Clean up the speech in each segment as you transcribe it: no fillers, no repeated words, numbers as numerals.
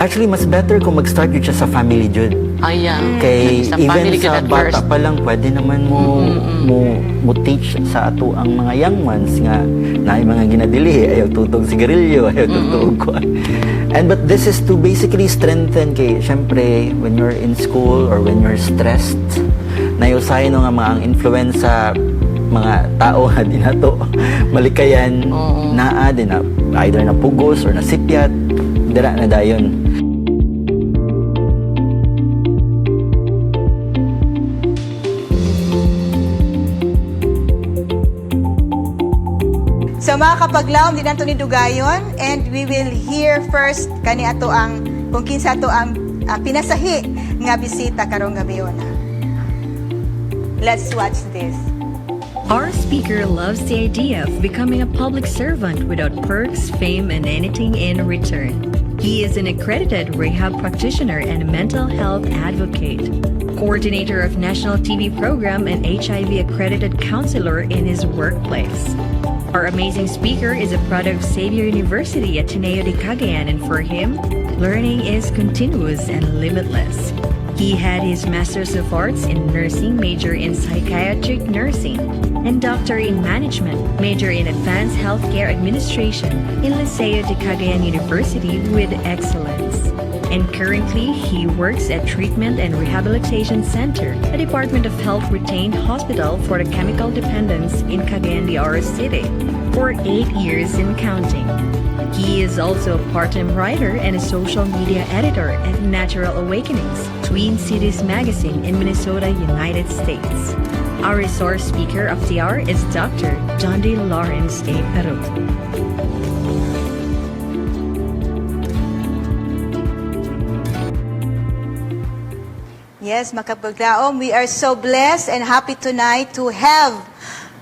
Actually, mas better kung mag-start yun siya sa family jud. Ay, yeah. Kay Sa even family sa gyud at bata first. pa lang pwede naman mo mo mo teach sa ato ang mga young ones nga naay mga ginadili, ayaw tutog sigarilyo, ayaw tutog kuan. And but this is to basically strengthen kay syempre when you're in school or when you're stressed, nayusay no nga mga ang influence sa mga tao nga di nato malikayan, naa din na either na pugos or nasipyat dira na dayon. So mga kapaglaom, di nato ni dugayon, and we will hear first kani ato ang kung kinsa ato ang pinasahi nga bisita karong gabiona. Let's watch this. Our speaker loves the idea of becoming a public servant without perks, fame, and anything in return. He is an accredited rehab practitioner and mental health advocate, coordinator of national TV program and HIV accredited counselor in his workplace. Our amazing speaker is a product of Xavier University Ateneo de Cagayan, and for him, learning is continuous and limitless. He had his Master's of Arts in Nursing, major in Psychiatric Nursing, and Doctor in Management, major in Advanced Healthcare Administration in Liceo de Cagayan University with excellence. And currently, he works at Treatment and Rehabilitation Center, a Department of Health retained hospital for the chemical dependence in Cagayan de Oro City, for 8 years and counting. He is also a part-time writer and a social media editor at Natural Awakenings, Twin Cities Magazine in Minnesota, United States. Our resource speaker of the hour is Dr. Jundi Lawrence A. Peru. Yes, makapaglaom, we are so blessed and happy tonight to have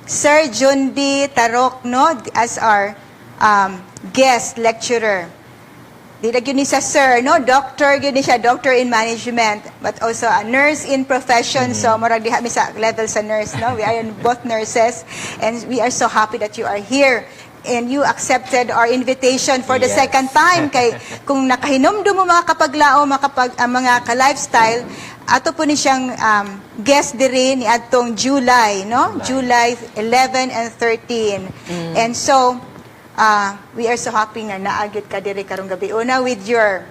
Sir Jundi Tarok, no, as our guest lecturer. Di na gyud ni sa sir, no? Doctor gyud ni siya, doctor in management, but also a nurse in profession. So, murag diha mi sa level sa nurse, no? We are both nurses and we are so happy that you are here and you accepted our invitation for the second time kay kung nakahinumdum mo, mga kapaglaom, mga kapag ang mga ka-lifestyle, ato po ni siyang guest diri ni adtong July, no? July 11 and 13. And so we are so happy nga naa gyud ka diri karong gabi una with your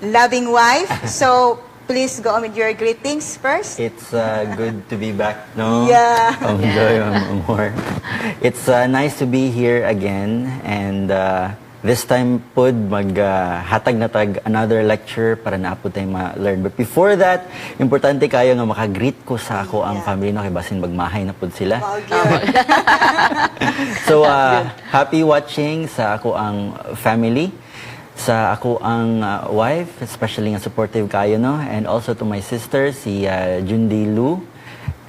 loving wife. So please go on with your greetings first. It's good to be back, no? Yeah. Joy, Amor. It's nice to be here again, and this time pod mag hatag na tag another lecture para naa pod tay ma-learn. But before that, importante kayo nga maka-greet ko sa ako ang family, no, kay basin magmahay na pod sila. Wow, gyud. So happy watching sa ako ang family, sa ako ang wife, especially nga supportive kayo, no, and also to my sister si Jundi Lu,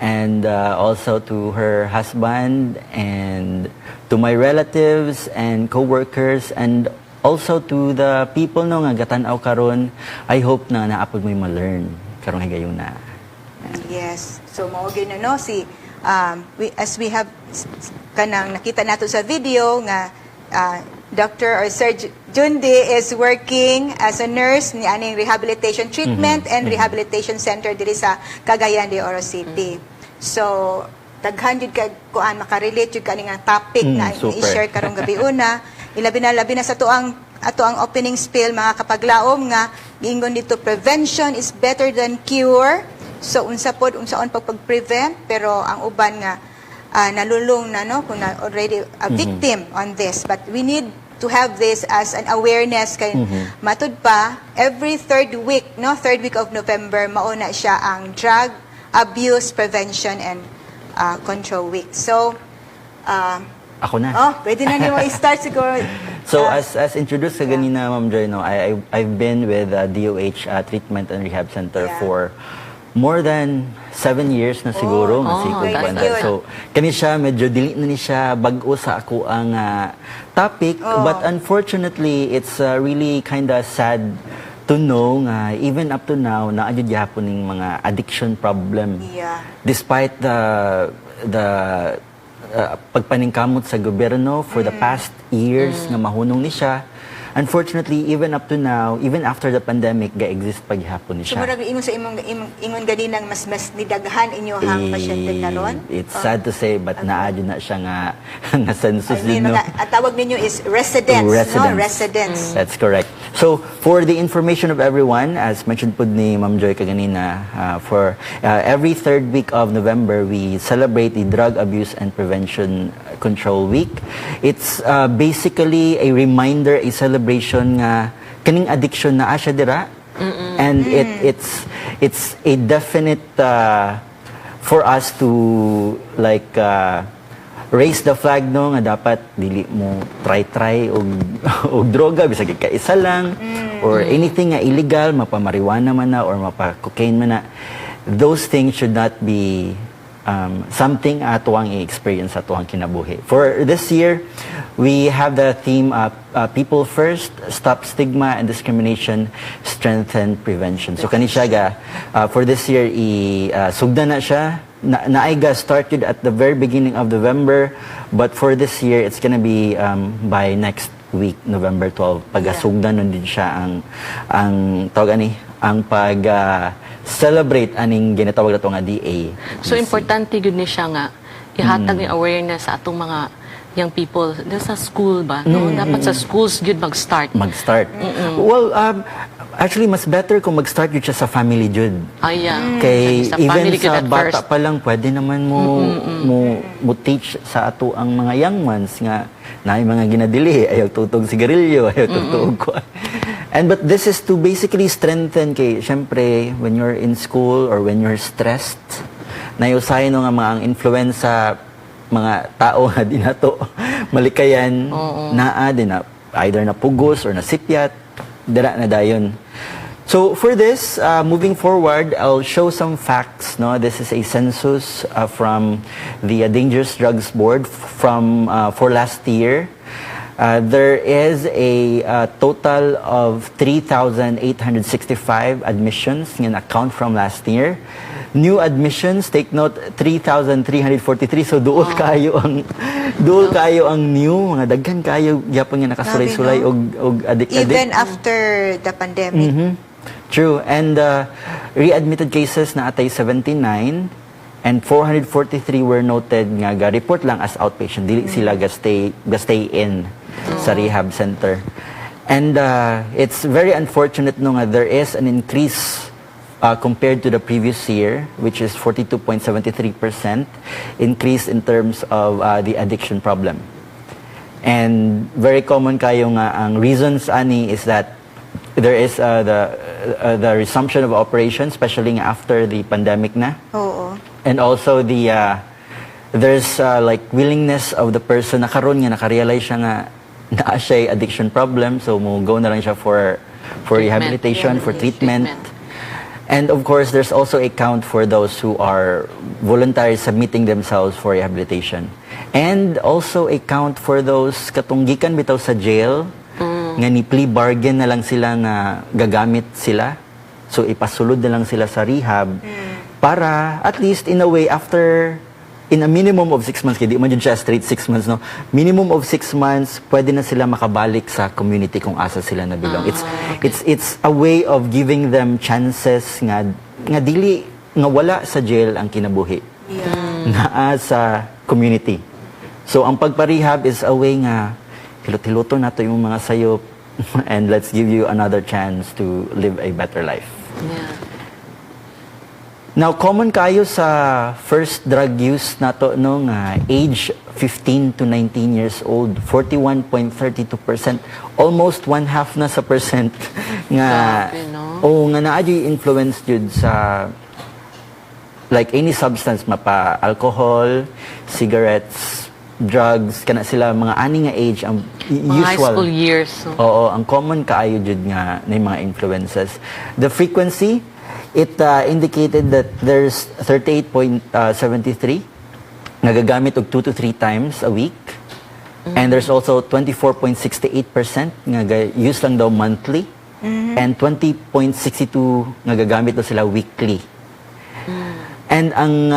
and also to her husband, and to my relatives and co-workers, and also to the people, no, nga gatan-aw karon. I hope na naa pod mo'y ma-learn karong higayuna. Yes. So mao gyud na, no, si we, as we have kanang nakita nato sa video nga Dr. or Sir Jundi is working as a nurse ni aning rehabilitation treatment and rehabilitation center diri sa Cagayan de Oro City. So daghan jud ka kuan makarelate jud kani nga topic na i-share karong gabi una. Ilabi na labi na sa tuang ato ang opening spiel, mga kapaglaom, nga giingon dito, prevention is better than cure. So unsa pod, unsaon pag pag-prevent, pero ang uban nga nalulung na, no, kung na already a victim on this, but we need to have this as an awareness kay matud pa every third week, no, third week of November, mauna siya ang Drug Abuse Prevention and Control Week. So Ako na. Oh, pwede na nimo i-start siguro. So as introduced sa ganina, Ma'am Joy, no, I've been with DOH Treatment and Rehab Center for more than 7 years na siguro nga Oh, sikog that's kuan. Good. So kani siya medyo dili na ni siya bag-o sa ako ang topic, but unfortunately it's really kind of sad to know nga even up to now naa jud gyapon ning mga addiction problem despite the pagpaningkamot sa gobyerno for the past years nga mahunong ni siya. Unfortunately, even up to now, even after the pandemic, ga-exist pa gihapon ni So siya. Murag ingon sa imong ingon ganinang mas nidaghan inyohang pasyente karon. It's sad to say, but naa jud na siya nga census I mean, din, no? mga, ang tawag ninyo is residents, no? Residents. That's correct. So, for the information of everyone, as mentioned po ni Ma'am Joy kaganina, for every third week of November, we celebrate the Drug Abuse and Prevention Control Week. It's basically a reminder, a celebration nga kaning addiction naa siya dira. And it's a definite for us to like raise the flag, no, nga dapat dili mo try-try og droga bisag kaisa lang or anything nga illegal, mapa marijuana man na or mapa cocaine man na. Those things should not be something atoang i-experience sa atoang kinabuhi. For this year, we have the theme "People First, Stop Stigma and Discrimination, Strengthen Prevention." So kani siya ga for this year i sugdan na siya na, naay ga started at the very beginning of November, but for this year it's gonna be by next week, November 12, pagasugdan nun din siya ang tawag ani ang pag celebrate aning ginatawag nato nga DA. So importante gyud ni siya nga ihatag ni awareness sa atong mga young people dito sa school ba, no? Dapat sa schools gyud mag-start. Mag-start. Well, actually mas better kung mag-start yun siya sa family jud. Ay, yeah. Kay Sa even family gyud sa at bata first. Pa lang, pwede naman mo teach sa ato ang mga young ones nga naay mga ginadili, ayaw tutog sigarilyo, ayaw tutog kuan. And but this is to basically strengthen kay syempre when you're in school or when you're stressed, nayusay no nga mga ang influence mga tao nga di nato malikayan, naa din na either na pugos or nasipyat dira na dayon. So for this, moving forward, I'll show some facts. No, this is a census from the Dangerous Drugs Board from for last year. There is a total of 3,865 admissions in account from last year. New admissions, take note, 3,343. So duol kayo ang new, mga daghan kayo gyapon nga nakasulay-sulay Grabe, no? og addict-addict. Even after the pandemic. True. And readmitted cases naa tay 79 and 443 were noted nga ga-report lang as outpatient. Dili sila ga stay in sa rehab center. And it's very unfortunate, no, nga there is an increase compared to the previous year, which is 42.73% increase in terms of the addiction problem. And very common kayo nga ang reasons ani is that there is the resumption of operations, especially nga after the pandemic na. Oo. And also there's like willingness of the person na karon nga nakarealize siya nga naa siya addiction problem, so mo go na lang siya for Treatment. Rehabilitation, for treatment. Treatment. And of course, there's also a count for those who are voluntarily submitting themselves for rehabilitation. And also a count for those katong gikan bitaw sa jail, nga ni plea bargain na lang sila nga gagamit sila. So ipasulod na lang sila sa rehab para at least in a way after in a minimum of 6 months, kay di man jud siya straight 6 months, no? Minimum of 6 months, pwede na sila makabalik sa community kung asa sila nabilong. It's a way of giving them chances nga dili nga wala sa jail ang kinabuhi. Naa sa community. So ang pagpa-rehab is a way nga hilot-hiloto nato yung mga sayop and let's give you another chance to live a better life. Now, common kayo sa first drug use nato, no, nga age 15 to 19 years old, 41.32%, almost one half na sa percent nga Grabe, no? Oh, nga naa juy influence jud sa like any substance, mapa alcohol, cigarettes, drugs, kana sila mga ani nga age ang Mga high usual. School years. No? Oo, ang common kaayo jud nga na yung mga influences. The frequency, it indicated that there's 38.73 nagagamit og 2 to 3 times a week. And there's also 24.68% nga use lang daw monthly. And 20.62 nga gagamit daw sila weekly. And ang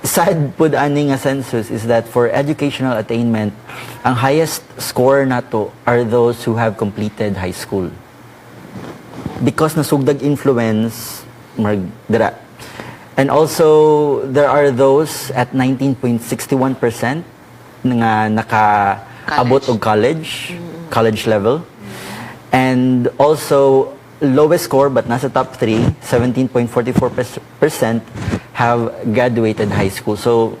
sad pud ani nga census is that for educational attainment, ang highest score nato are those who have completed high school. Because nasugdag influence mag dira. And also there are those at 19.61% nga naka-abot College. Og college level. And also lowest score but nasa top 3, 17.44% have graduated high school. So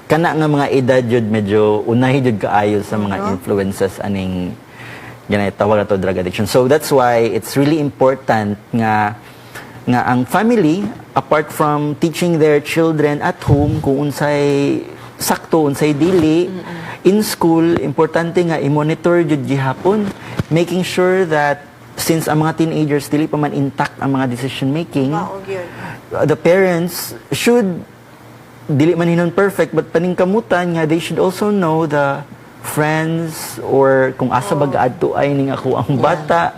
kana nga mga edad jud medyo unahi jud kaayo sa mga influences aning ganay tawag na to drug addiction. So that's why it's really important nga ang family, apart from teaching their children at home kung unsay sakto, unsay dili, in school importante nga i-monitor jud gihapon, making sure that since ang mga teenagers dili pa man intact ang mga decision making, Mao gyud. The parents should, dili man hinon perfect, but paningkamutan nga they should also know the friends or kung asa ba gaadto ay ning ako ang bata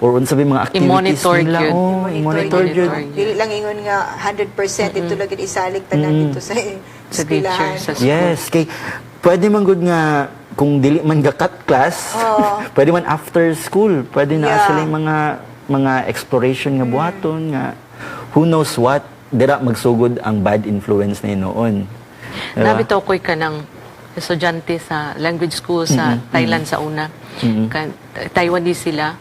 or unsa ba yung mga activities I-monitor nila. gyud. Oh, i-monitor Monitor jud. gyud. Dili lang ingon nga 100% dito lang gyud isalig tanan dito sa Sa teacher, eskwelahan. sa school. Yes, kay pwede man gud nga kung dili man ga cut class, pwede man after school, pwede na sila yung mga exploration nga buhaton nga who knows what dira magsugod ang bad influence na noon. Diba? Nabitaw ko'y kanang estudyante sa language school sa Thailand sa una. Taiwanese sila.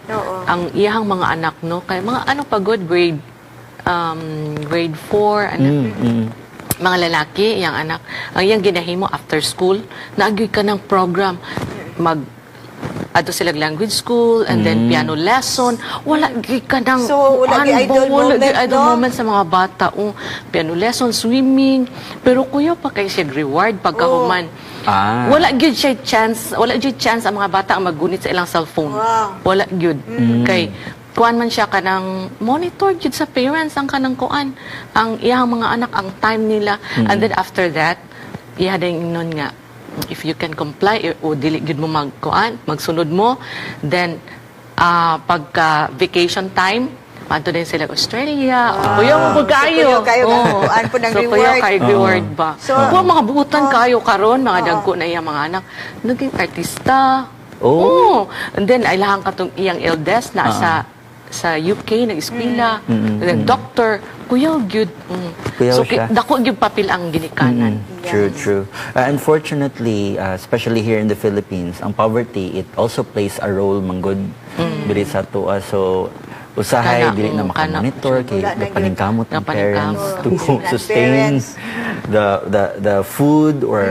Ang iyahang mga anak, no, kay mga ano pa good grade 4 ano. Mga lalaki iyang anak. Ang iyang ginahimo after school, naagyoy ka ng program mag adto sila language school and then piano lesson. Wala gyud ka ng So, wala gyud idle wala gyud moment, idle no? moment sa mga bata. Oh, piano lesson, swimming. Pero kuya pa kay siya reward pagkahuman. Wala gyud siya chance, wala gyud chance ang mga bata ang maggunit sa ilang cellphone. Wala gyud. Kay kuan man siya kanang monitor gyud sa parents ang kanang kuan ang iyang mga anak, ang time nila. And then after that, iya din nun nga if you can comply eh, o dili gyud mo magkuan, magsunod mo, then pagka vacation time, adto din sila Australia. Wow. Kuya mo kayo. So, kuya kayo, kuan po ng So, kuya reward. kayo reward ba? So, mga buutan kayo karon, mga dagko na iyang mga anak. Naging artista. Oh. Oo. And then, ay lahang katong iyang eldest na sa UK, nag-eskwela, nag-doctor. Kuya, gyud. Kuyaw So, siya. dako gyud papel ang ginikanan. True. Unfortunately, especially here in the Philippines, ang poverty, it also plays a role manggod diri sa atoa. So, usahay Kana, dili na oo, kana. makamonitor kay Wala na gyud. napaningkamot ang parents Napaningkamot. to Ang sustain parents. the food or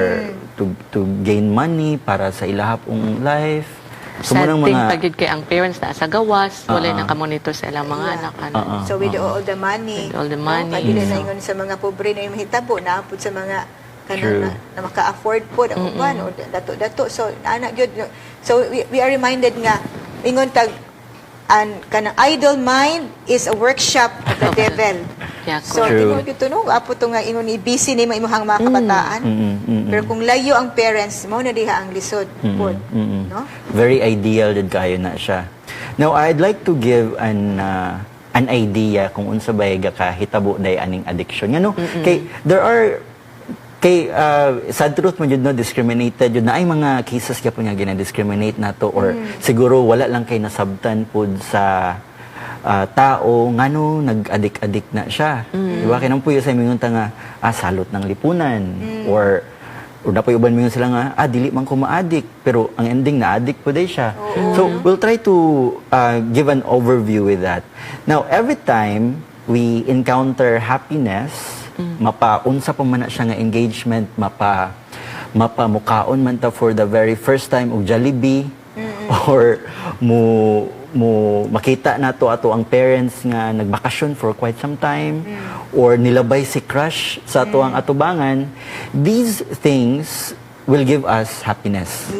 to gain money para sa ilahapong life. So, Sad munang thing mga pa gyud kay ang parents na sa gawas, wala nang kamonitor sa ilang mga anak. Ano. So with all the money. With all the money. No, kadili na ingon sa mga pobre na yung mahitabo, naapod sa mga kanang na maka-afford po ang uban o dato-dato. So ana gyud. So we are reminded nga ingon tag an kanang idle mind is a workshop of the devil. So True. tinuod gyud to, no, apo to nga ingon i busy ni imong mga kabataan. Pero kung layo ang parents mo na diha ang lisod pod, no? Very ideal jud kayo na siya. Now, I'd like to give an idea kung unsa bay gakahitabo day aning addiction. Ngano kay there are kay sad truth mo jud, no, discriminated jud na ay mga cases gyapon nga gina-discriminate nato or siguro wala lang kay nasabtan pud sa tao ngano nag-addict-addict na siya. Di ba? Kay nampuyo sa ingon ta nga salot ng lipunan or napoy uban mingon sila nga dili man ko ma-addict, pero ang ending na addict po day siya. So we'll try to give an overview with that. Now, every time we encounter happiness, mapaunsa pa man na siya nga engagement, mapamukaon man ta for the very first time og Jollibee or mo makita nato ato ang parents nga nagbakasyon for quite some time or nilabay si crush sa ato ang atubangan, these things will give us happiness.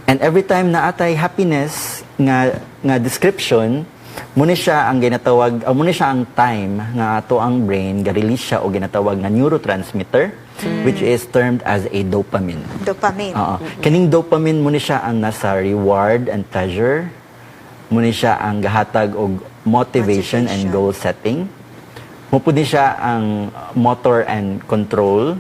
And every time na atay happiness nga description, muna siya ang ginatawag, muna siya ang time nga ato ang brain ga-release siya og ginatawag nga neurotransmitter, which is termed as a dopamine. Dopamine. Oo. Kaning dopamine mo ni siya ang nasa reward and pleasure. Mo ni siya ang gahatag og motivation and Motivation. goal setting. Mo pud ni siya ang motor and control.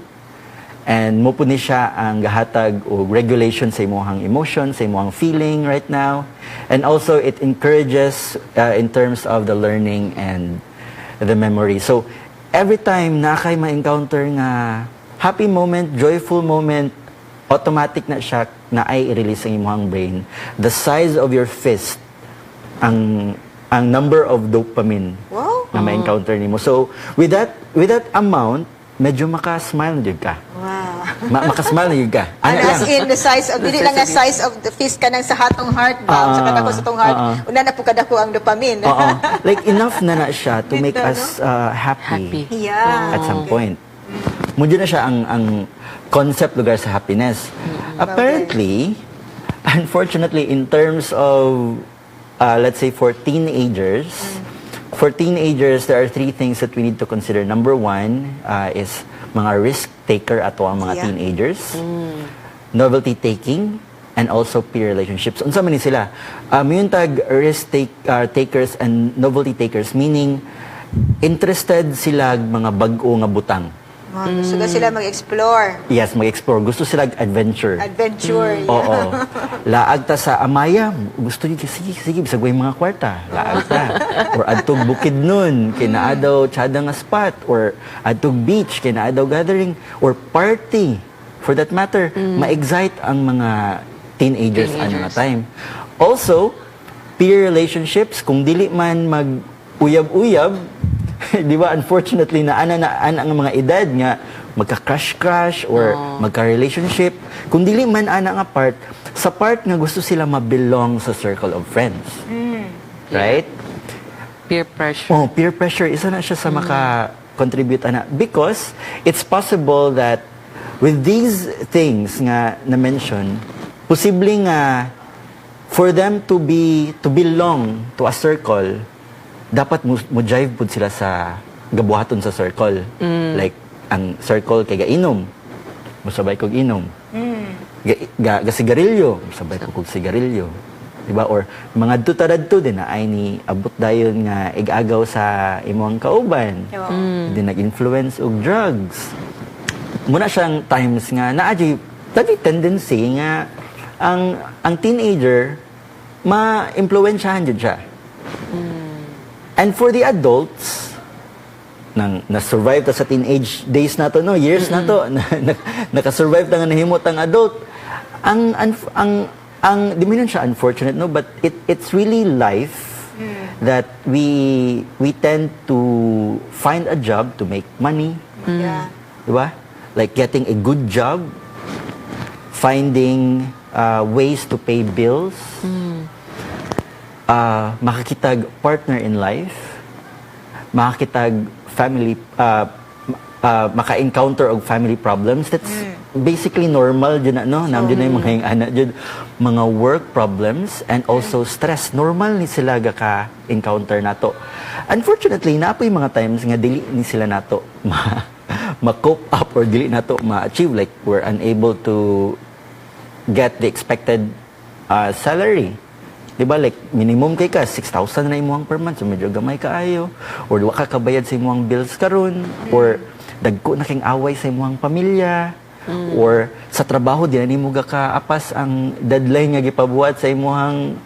And mao pud ni siya ang gahatag og regulation sa imong emotion, sa imong feeling right now. And also it encourages in terms of the learning and the memory. So every time na kay ma-encounter nga happy moment, joyful moment, automatic na siya na ay i-release ang imong brain. The size of your fist ang number of dopamine na ma-encounter nimo. So with that amount, medyo maka-smile na jud ka. Maka-smile na jud ka. Ano, Ana as lang. In the size of, dili lang nga size of the fist kanang sa hatong heart ba, sa kadako sa atong heart, una na po kadako ang dopamine. Oo. Like enough na na siya to make Dito, us happy, Happy. At some point. Mao na siya ang concept lugar sa happiness. Apparently, unfortunately, in terms of, let's say, for teenagers, there are three things that we need to consider. Number one is mga risk taker ato ang mga teenagers, novelty taking, and also peer relationships. Unsa man ni sila? Yung tag risk takers and novelty takers, meaning interested sila mga bag-o nga butang. Wow, gusto na sila mag-explore. Yes, mag-explore. Gusto sila adventure. Adventure. Oo. Laag ta sa Amaya. Gusto niyo, sige, sige, bisag way mga kwarta. Laag ta. Or adtog Bukidnon, kay naa daw tsada nga spot. Or adtog beach, kay naa daw gathering. Or party. For that matter, ma-excite ang mga teenagers ano nga time. Also, peer relationships, kung dili man mag uyab-uyab, di ba, unfortunately, na ana ang mga edad nga magka-crush-crush or magka-relationship. Kung dili man ana nga part, sa part nga gusto sila ma-belong sa circle of friends. Right? Peer pressure. Oh, peer pressure isa na siya sa maka-contribute ana because it's possible that with these things nga na-mention, posible nga for them to belong to a circle, dapat mo jive pud sila sa gabuhaton sa circle. Like ang circle kay gainom, mosabay kog inom. Ga sigarilyo, mosabay ko kog sigarilyo. Diba? Or mga adto din na ay ni abot dayon nga igagaw sa imong kauban. Oo. Di nag-influence og drugs. Muna siyang times nga naa jud tendency nga ang teenager ma-impluwensyahan jud siya. And for the adults, nang na-survive ta sa teenage days na to, no, years na to, naka-survive ta nga nahimot ang adult. Ang di man siya unfortunate, no, but it's really life that we tend to find a job to make money, di ba? Like getting a good job, finding ways to pay bills, makakitag partner in life, makakitag family, maka-encounter og family problems. That's basically normal jud na, no? Naa jud na yung mga yung ana jud, mga work problems and also stress. Normal ni sila ka encounter nato. Unfortunately, naa poy mga times nga dili ni sila nato ma-cope up or dili nato ma-achieve, like we're unable to get the expected salary. Di ba? Like, minimum kay ka, 6,000 na imong per month. So, medyo gamay kaayo. Or wa ka kabayad sa imong bills karon. Or dagko na king away sa imong pamilya. Or sa trabaho, di na nimo kaapas ang deadline nga gipabuhat sa imuhang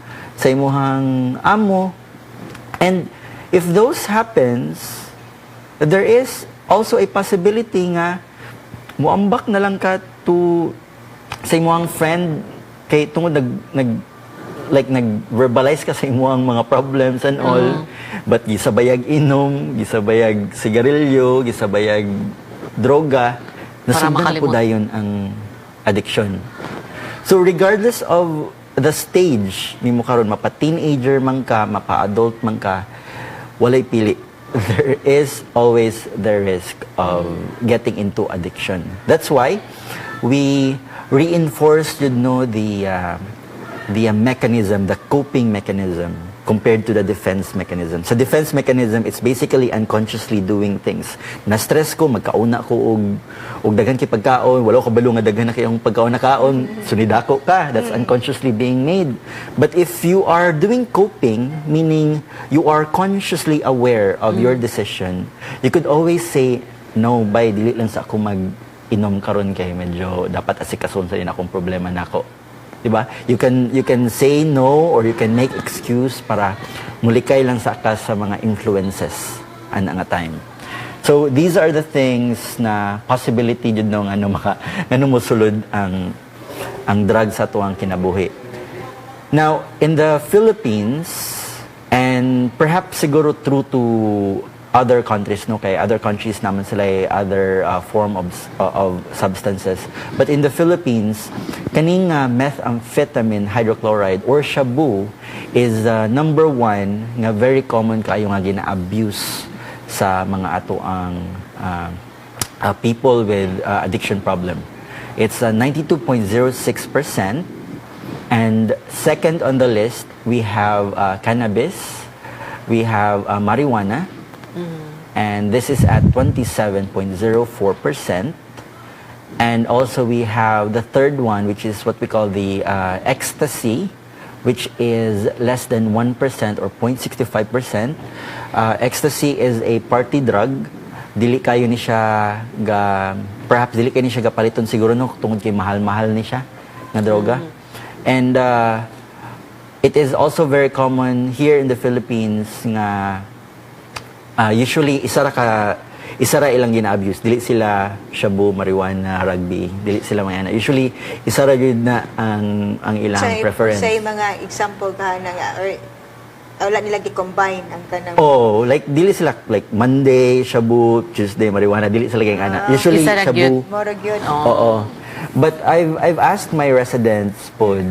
amo. And if those happens, there is also a possibility nga muambak na lang ka to sa imong friend kay tungod nag nag like nag-verbalize ka sa imong mga problems and all, but gisabayag inom, gisabayag sigarilyo, gisabayag droga, Para nasugdan na po makalimot. Dayon ang addiction. So regardless of the stage nimo karon, mapa-teenager man ka, mapa-adult man ka, walay pili. There is always the risk of getting into addiction. That's why we reinforce the mechanism, the coping mechanism compared to the defense mechanism. Sa defense mechanism, it's basically unconsciously doing things. Na-stress ko, magkauna ko og daghan kay pagkaon, wala ko kabalo nga daghan na kayong pagkaon na kaon, sunidako ka. That's unconsciously being made. But if you are doing coping, meaning you are consciously aware of your decision, you could always say, "No, bay, dili lang sa ako mag inom karon kay medyo dapat asikason sa akong problema nako. Di ba? You can say no or you can make excuse para mulikay lang sa ka sa mga influences ana nga time. So these are the things na possibility jud no ngano maka ngano mosulod ang drug sa atuang kinabuhi. Now, in the Philippines, and perhaps siguro true to other countries, no, kay other countries naman sila ay other form of substances. But in the Philippines, kaning methamphetamine hydrochloride or shabu is number one nga very common kayo nga gina-abuse sa mga ato ang people with addiction problem. It's 92.06%. And second on the list, we have cannabis, we have marijuana, and this is at 27.04%. And also we have the third one, which is what we call the ecstasy, which is less than 1% or 0.65%. Ecstasy is a party drug. Dili kayo ni siya ga perhaps dili kayo ni siya gapaliton siguro, no, tungod kay mahal-mahal ni siya nga droga. And it is also very common here in the Philippines nga usually isa ra ilang gina-abuse. Dili sila shabu, marijuana, rugby. Dili sila mga ana. Usually isa ra gyud na ang ilang Sa, preference. Sa mga example ka na nga, or wala nila gi-combine ang kanang Oh, like dili sila like Monday shabu, Tuesday marijuana, dili sila kay ana. Usually Isa ra shabu. gyud. Murag yun. Oo. But I've asked my residents pod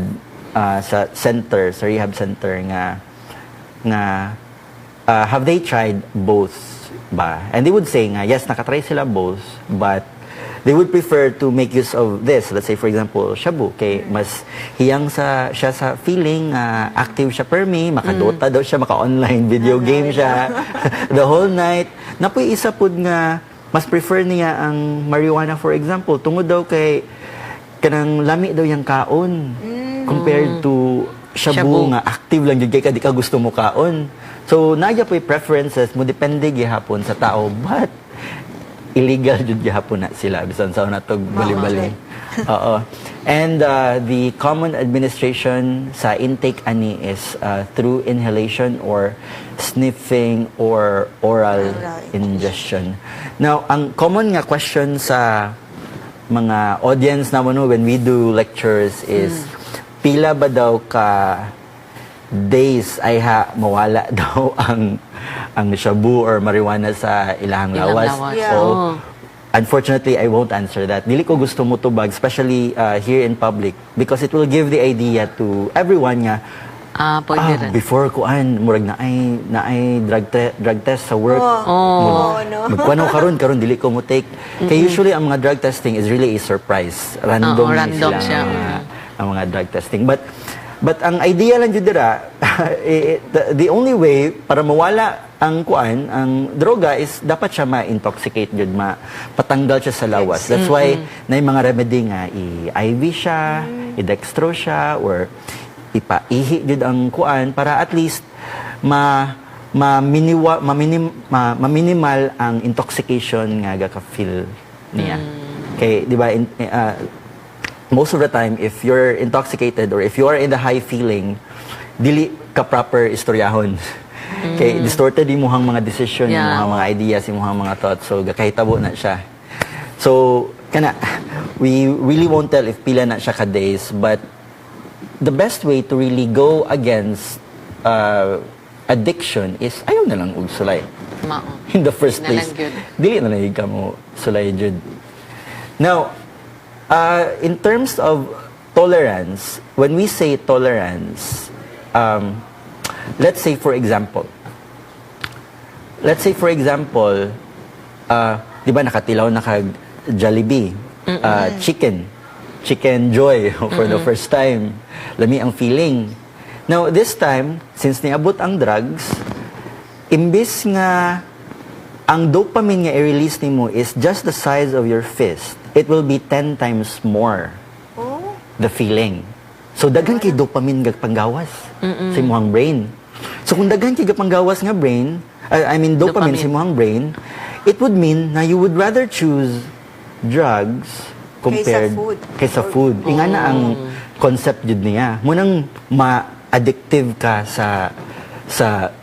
sa center, sa rehab center nga have they tried both ba? And they would say nga yes, nakatry sila both, but they would prefer to make use of this. Let's say, for example, shabu kay mas hiyang sa siya sa feeling, active siya permi, makadota daw siya, maka-online video game siya the whole night. Napoy isa pud nga mas prefer niya ang marijuana, for example, tungod daw kay kanang lami daw yung kaon compared to shabu, Shabu. Nga active lang jud kay ka di ka gusto mo kaon. So naa po'y preferences mo, depende gihapon sa tao, but illegal jud gihapon na sila bisan sa natog bali-bali. Oo. And the common administration sa intake ani is through inhalation or sniffing or oral Oral ingestion. Now, ang common nga question sa mga audience naman, no, when we do lectures is pila ba daw ka days ay ha mawala daw ang shabu or marijuana sa ilang Ilang lawas. lawas. So, Oo. Unfortunately, I won't answer that. Dili ko gusto mo tubag, especially here in public, because it will give the idea to everyone nga, Ah, pwede ah, rin. Before kuan, murag naay drug test sa work. Oh, oh, no. Magkuan ako karon, karon dili ko mo take. Kay usually ang mga drug testing is really a surprise. Random, Oo, random sila siya. Ang mga drug testing. But ang idea lang jud dira, the only way para mawala ang kuan, ang droga is dapat siya ma-intoxicate jud, ma patanggal siya sa lawas. That's why na mga remedy nga i-IV siya, i-dextro siya or ipaihi jud ang kuan para at least ma ma miniwa, ma, ma minimal ang intoxication nga gaka-feel niya. Kay di ba most of the time if you're intoxicated or if you are in the high feeling, dili ka proper istoryahon. Kay distorted imuhang mga decision, imuhang mga ideas, imuhang mga thoughts. So gakahitabo na siya. So kana we really won't tell if pila na siya ka days, but the best way to really go against addiction is ayaw na lang og sulay. Mao. In the first Na lang place. gyud. Dili na lang ka mo sulay jud. Now, in terms of tolerance, when we say tolerance, let's say, for example, di ba nakatilaw na kag Jollibee, chicken joy for the first time. Lami ang feeling. Now, this time, since niabot ang drugs, imbis nga ang dopamine nga i-release nimo is just the size of your fist, it will be 10 times more the feeling. So daghan kay dopamine gapanggawas sa imong brain. So kung daghan kay gapanggawas nga brain, I mean dopamine, Dopamine. Sa imong brain, it would mean na you would rather choose drugs compared kaysa food. Kaysa food. Ingana ang concept jud niya. Mao nang ma-addictive ka sa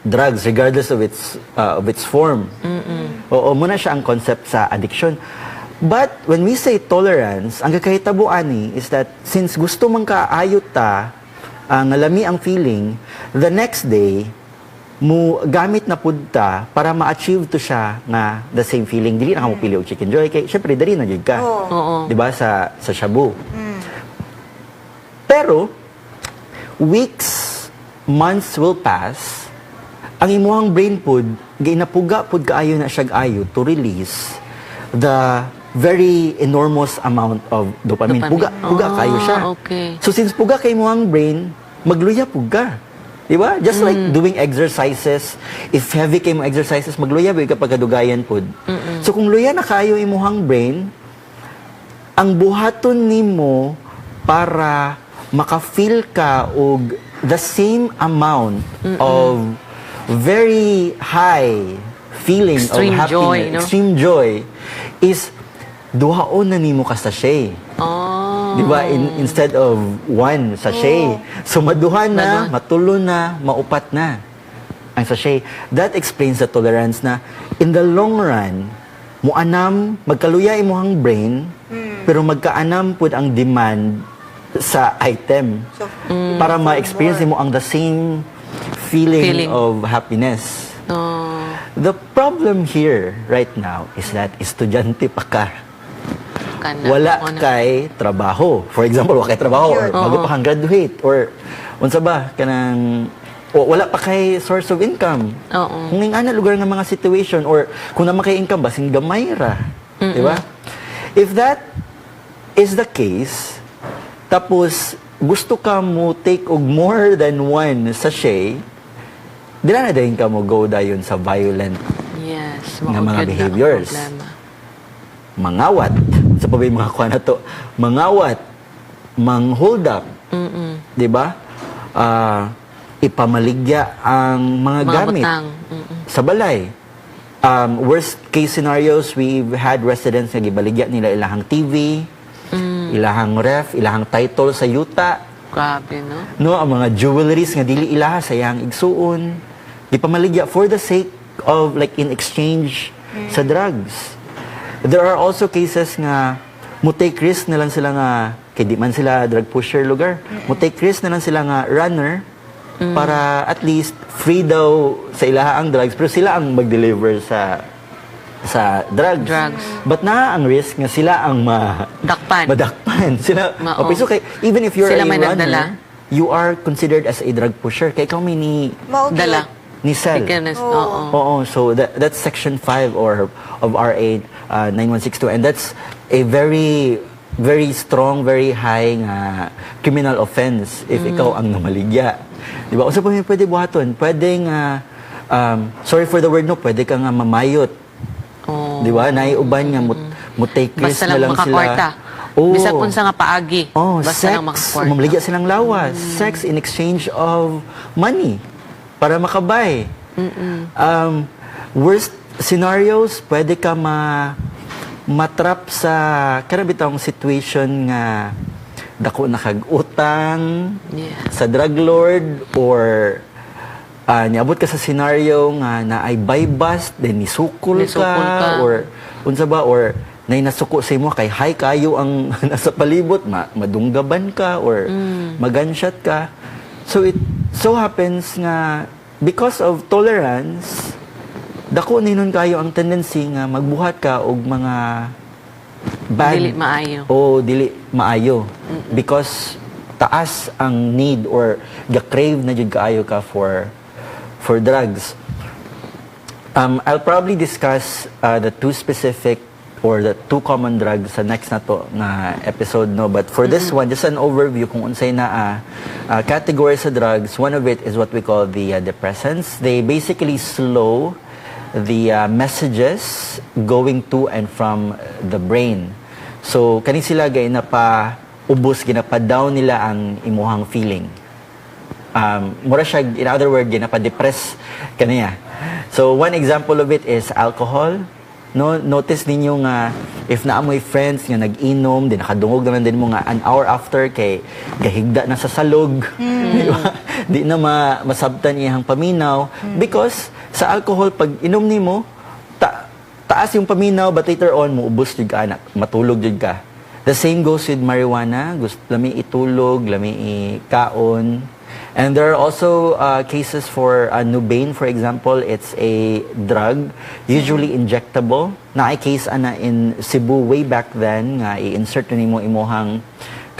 drugs regardless of its form. Oo, mao na siya ang concept sa addiction. But when we say tolerance, ang kakahitabo ani is that since gusto man kaayo ta, nga lami ang feeling, the next day mo gamit na pud ta para ma-achieve to siya nga the same feeling. Dili na ka mo pili og Chicken Joy kay syempre dali na jud ka. Di ba sa shabu. Pero weeks, months will pass, ang imuhang brain pud ginapuga pud kaayo na siya ayo to release the very enormous amount of dopamine. Dopamine. Puga, puga kayo siya. So since puga kay imuhang brain, magluya pud ka. Di ba? Just like doing exercises, if heavy kay mo exercises, magluya ba ka pagkadugayan pud. So kung luya na kayo imuhang brain, ang buhaton nimo para maka-feel ka og the same amount of very high feeling extreme of happiness, joy, no? extreme joy is duhaon na nimo ka sachet. Di ba? Instead of one sachet. So maduha na, Maduha. Matulo na, maupat na ang sachet. That explains the tolerance na in the long run, muanam, magkaluya imuhang brain, pero magkaanam pud ang demand sa item So, para ma-experience mo ang the same feeling, Feeling. Of happiness. The problem here right now is that estudyante pa ka. Kana. Wala Ano. kay trabaho. For example, wala kay trabaho or Yun. bago pa kang graduate or unsa ba kanang wala pa kay source of income. Kung ingana lugar nga mga situation or kung naa kay income, basin gamay ra, di ba? If that is the case, tapos gusto ka mo take og more than one sachet, dila na dayon ka mo go dayon sa violent nga Mao mga gyud na ang behaviors. Problema. Mangawat sa pa mga kuha na to, mangawat, mang hold up, di ba? Ipamaligya ang mga, Mga gamit butang. Sa balay. Worst case scenarios, we've had residents nga gibaligya nila ilahang TV, ilahang ref, ilahang title sa yuta, Grabe, no? no, ang mga jewelries nga dili ilaha sa iyang igsuon, gipamaligya for the sake of, like, in exchange sa drugs. There are also cases nga mo take risk na lang sila nga kay di man sila drug pusher lugar, mo take risk na lang sila nga runner para at least free daw sa ilaha ang drugs, pero sila ang mag-deliver sa drugs. Drugs. But naa ang risk nga sila ang ma Dakpan. Madakpan. Sila, Mao. okay, so kay, even if you're Sila a may runner, nagdala. You are considered as a drug pusher. Kay ikaw may ni, Mao gyud. Dala. Ni sell. Oo. Oo, so that's section 5 or of RA 9162, and that's a very very strong, very high nga criminal offense if ikaw ang namaligya. Di ba? Unsa pa may pwede buhaton? Pwede nga sorry for the word, no, pwede ka nga mamayot. Di ba? Naay uban nga mo take risk Basta na lang lang sila. makakorta. Oo. Bisag unsa nga paagi. Oh, basta sex. lang makakorta. Mamaligya silang lawas. Sex in exchange of money para makabay. Worst scenarios, pwede ka matrap sa kana bitawng situation nga dako na kag utang sa drug lord or niabot ka sa scenario nga naay buy bust, then nisukol Nisukol ka, ka. Or unsa ba, or nay nasuko sa imo kay high kayo ang nasa palibot, madunggaban ka or magunshot ka. So it so happens nga because of tolerance, dako ninon kayo ang tendency nga magbuhat ka og mga bad Dili maayo. O dili maayo because taas ang need or ga-crave na jud kaayo ka for drugs. I'll probably discuss the two specific or the two common drugs sa next na to nga episode, no? But for this one, just an overview kung unsay na category sa drugs. One of it is what we call the depressants. They basically slow the messages going to and from the brain. So kani sila gay napa ubos, ginapa down nila ang imuhang feeling. Mura siya, in other word, ginapa-depress kaniya. So one example of it is alcohol. No, notice ninyo nga if naa mo'y friends nga nag-inom, di nakadungog naman din mo nga an hour after kay gahigda na sa salog. Di ba? Di na masabtan iyang paminaw because sa alcohol, pag inom nimo, taas yung paminaw, but later on muubos jud ka, anak, matulog jud ka. The same goes with marijuana, gusto lami itulog, lami ikaon. And there are also cases for Nubain, for example. It's a drug, usually injectable. Naay case ana in Cebu way back then nga i-insert na nimo imuhang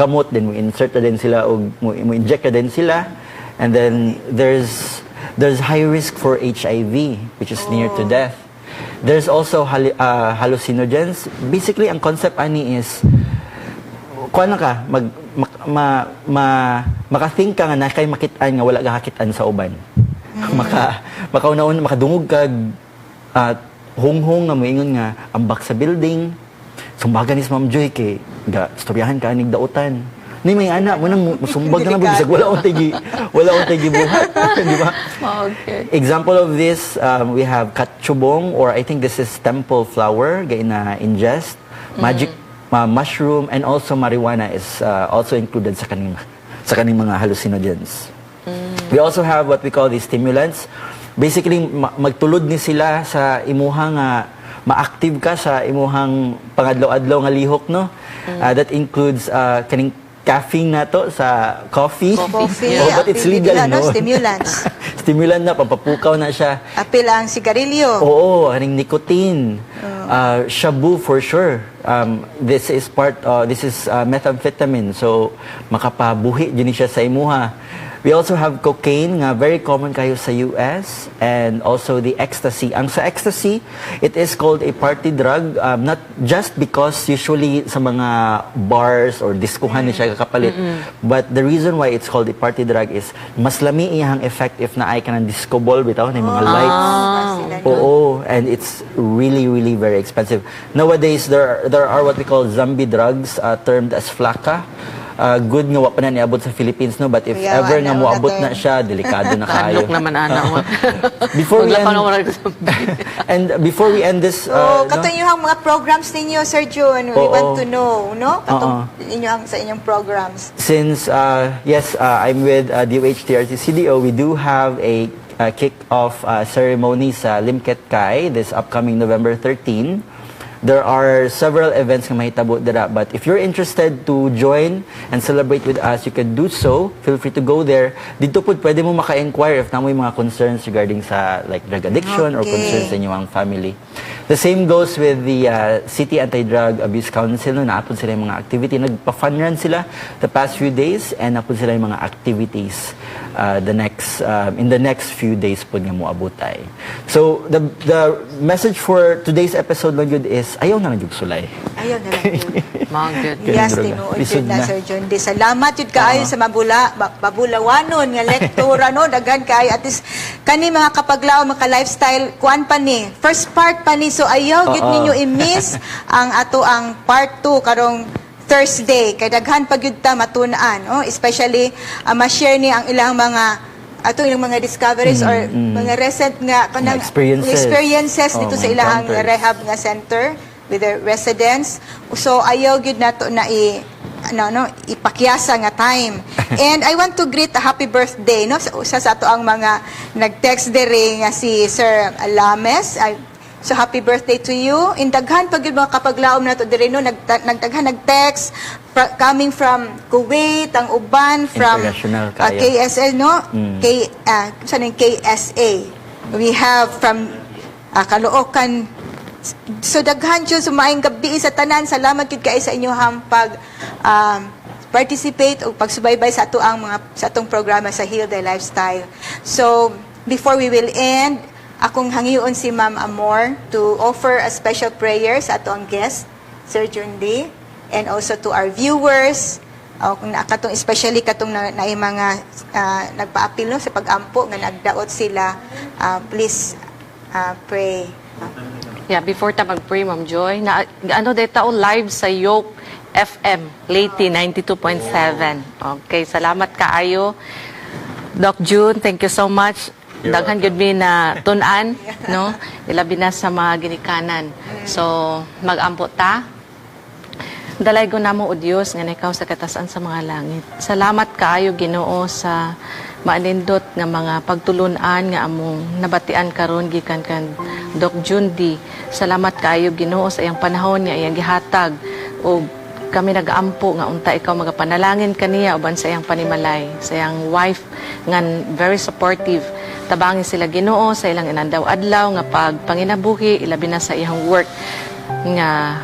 kamot, then mo insert na din sila og mo inject na din sila. And then there's high risk for HIV, which is near to death. There's also hallucinogens. Basically, ang concept ani is kuan na ka mag mak- ma, ma, maka-think ka nga na kay makit-an nga wala ka kakit-an sa uban. Makauna makadungog kag hunghong nga moingon nga ambak sa building. Sumbagan ni si Ma'am Joy kay ga istoryahan ka anig dautan. Ni may ana mo nang musumbag na lang, bisag wala untay gibuhat, di ba? Okay. Example of this, we have katchubong, or I think this is temple flower, gay na ingest, magic mushroom, and also marijuana is also included sa kaning mga hallucinogens. We also have what we call the stimulants. Basically, magtulod ni sila sa imuhang nga ma-active ka sa imuhang pangadlaw-adlaw nga lihok, no? That includes kaning caffeine nato sa coffee. Coffee, Oh, but it's apil legal, nila, no? Stimulants. Stimulant na, pampapukaw na siya. Apil ang sigarilyo. Oo, kaning nicotine. Shabu for sure. This is methamphetamine. So, makapabuhi din siya sa imuha. We also have cocaine nga very common kayo sa US, and also the ecstasy. Ang sa ecstasy, it is called a party drug, not just because usually sa mga bars or diskuhan ni siya kakapalit, but the reason why it's called a party drug is mas lami iyang effect if naay ka ng disco ball bitaw na mga lights. Ah, sila, no? Oo, and it's really, really very expensive. Nowadays, there are what we call zombie drugs, termed as flakka. Good nga wa pa na niabot sa Philippines, no, but if Kuya, ever wala nga na moabot na term. siya, delikado na kaayo. Kaadlok naman ana mo. And before we end this Oh, no? katong inyong mga programs ninyo, Sir June, we want to know, no? Katong inyong sa inyong programs. Since yes, I'm with DOH TRC CDO, we do have a kick-off ceremony sa Limketkai this upcoming November 13. There are several events nga mahitabo dira, but if you're interested to join and celebrate with us, you can do so. Feel free to go there. Dito po pwede mo maka-inquire if naa moy mga concerns regarding sa like drug addiction or concerns sa inyong family. The same goes with the City Anti-Drug Abuse Council. No, naa pud sila yung mga activity. Nagpa-fun run sila the past few days and naa pud sila yung mga activities the next in the next few days po nga moabotay. So the message for today's episode lang yun is ayaw na lang yung sulay. Ayaw na lang yun. Mga good. Yes, Droga. tinuod Lisod jud na, na. Sir John. Di salamat jud kaayo sa mabulawanon nga lektura, no, daghan kaayo. At least kani mga kapaglaom, mga lifestyle kuan pa ni. First part pa ni, so ayaw gyud ninyo i-miss ang ato ang part 2 karong Thursday kay daghan pa gyud ta matun-an, oh, especially ma-share ni ang ilang mga atong ilang mga discoveries or mga recent nga kanang experiences. Experiences dito Oh, sa mga ilahang encounters. Rehab nga center with the residents. So ayaw gyud nato na i ano, no, ipakyasa nga time. And I want to greet a happy birthday, no, sa usa sa ato ang mga nag-text diri nga si Sir Lames. Ay, so happy birthday to you. And daghan pag gyud mga kapaglaom nato diri, no, nagdaghan nag-text coming from Kuwait, ang uban from International kayo. KSL, no? K saan yung KSA. We have from Caloocan. So daghan jud, maayong gabi sa tanan. Salamat jud kay sa inyong pag participate o pagsubaybay sa ato ang mga sa atong programa sa Heal the Lifestyle. So before we will end, akong hangyoon si Ma'am Amor to offer a special prayer sa ato ang guest, Sir Jundi, and also to our viewers. O, kung na, katong especially katong na mga nagpaapil, no, sa pag-ampo nga nagdaot sila, please pray. Yeah, before ta mag-pray, Ma'am Joy, na ano dito live sa Yoke FM, Leyte 92.7. Okay, salamat kaayo. Doc June, thank you so much. You're Daghan gyud mi na tun-an, no? Ilabi na sa mga ginikanan. So, mag-ampo ta. Dalaygon namo, o Dios nga ikaw sa katasan sa mga langit. Salamat kaayo, Ginoo, sa maalindot nga mga pagtulunan nga among nabatian karon gikan kan Doc Jundi. Salamat kaayo, Ginoo, sa iyang panahon nga iyang gihatag ug kami nagaampo nga unta ikaw magapanalangin kaniya uban sa iyang panimalay, sa iyang wife nga very supportive. Tabangi sila, Ginoo, sa ilang inandaw adlaw nga pagpanginabuhi, ilabi na sa iyang work nga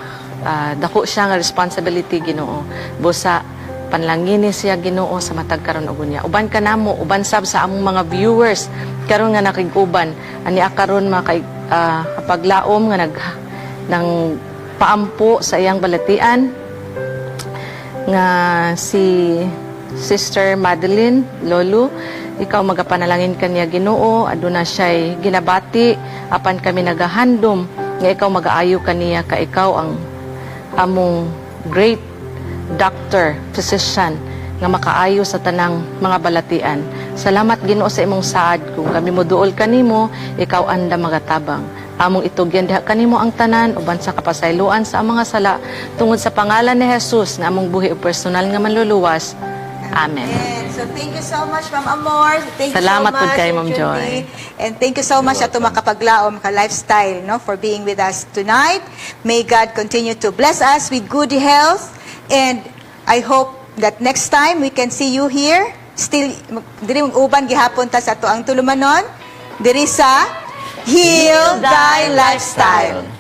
dako siya nga responsibility, Ginoo. Busa panlangini siya, Ginoo, sa matag karon ug unya. Uban kanamo, uban sab sa among mga viewers karon nga nakig-uban ani karon mga kapaglaom nga nag nang paampo sa iyang balatian nga si Sister Madeline Lolo, ikaw magapanalangin kaniya, Ginoo. Aduna siya'y ginabati, apan kami nagahandom nga ikaw magaayo kaniya ka ikaw ang among great doctor, physician nga makaayo sa tanang mga balatian. Salamat, Ginoo, sa imong saad. Kung kami moduol kanimo, ikaw anda magatabang. Among itugyan diha kanimo ang tanan uban sa kapasayloan sa among mga sala tungod sa pangalan ni Jesus nga among buhi ug personal nga manluluwas. Amen. Amen. So thank you so much, Ma'am Amor. Thank Salamat you so pud much, kay Sir Ma'am Jundi. Joy. And thank you so much ato makapaglaom ka lifestyle, no, for being with us tonight. May God continue to bless us with good health, and I hope that next time we can see you here. Still diri uban gihapon ta sa ato ang tulumanon diri sa Heal Thy Lifestyle.